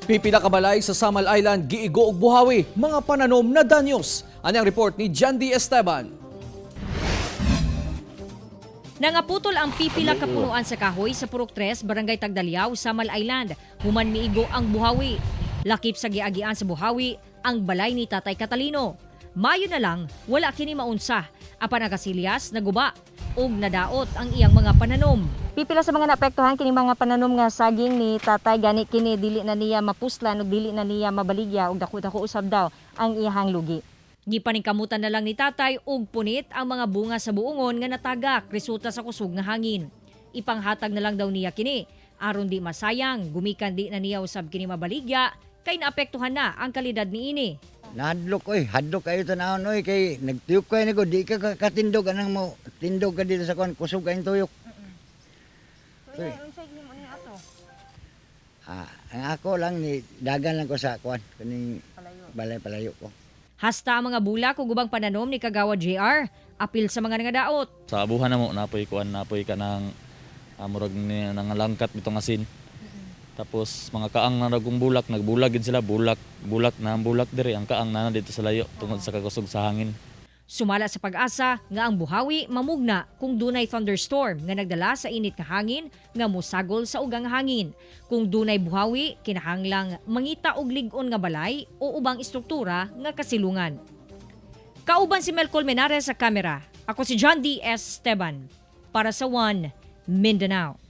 Pipila ka balay sa Samal Island giigo og buhawi, mga pananom na danyos. Ani ang report ni John D. Esteban. Nangaputol ang pipila kapunuan sa kahoy sa Purok 3, Barangay Tagdalyaw, Samal Island. Human miigo ang buhawi. Lakip sa giagian sa buhawi ang balay ni Tatay Catalino. Mayo na lang, wala kini maunsa. Apan ang kasilyas naguba ug nadaot ang iyang mga pananom. Pipila sa mga naapektuhan kini mga pananom nga saging ni tatay, gani kini dili na niya mapuslan ug dili na niya mabaligya ug dako-dako usab daw ang iyahang lugi. Gipaningkamutan na lang ni tatay og punit ang mga bunga sa buongon nga natagak resulta sa kusog nga hangin. Ipanghatag na lang daw niya kini aron di masayang, gumikan di na niya usab kini mabaligya kay naapektuhan na ang kalidad niini. Nahadlok oy, hadlok kayo tanawon oy kay nagtuyok kay niko di ka katindog anang mo tindog ka dito sa kuan, kusog kayong tuyok. Ah, ang ako lang ni dagan lang ko sa kuan kaning balay palayo ko. Hasta ang mga bulak ug ubang pananom ni Kagawa JR, apil sa mga nangadaot. Sa abuhan na mo napoy kuan, napoy ka ng murag ni nangalangkat bitong asin. Tapos mga kaang na nagong bulak, nagbulag gid sila, bulak, bulak na ang bulak diri, ang kaang na dito sa layo tungod sa kakusog sa hangin. Sumala sa Pag-asa nga ang buhawi mamugna kung dunay thunderstorm nga nagdala sa init nga hangin nga mosagol sa ugang hangin. Kung dunay buhawi, kinahanglang mangita og lig-on nga balay o ubang istruktura nga kasilungan. Kauban si Mel Colmenares sa kamera. Ako si John D. S. Esteban para sa One Mindanao.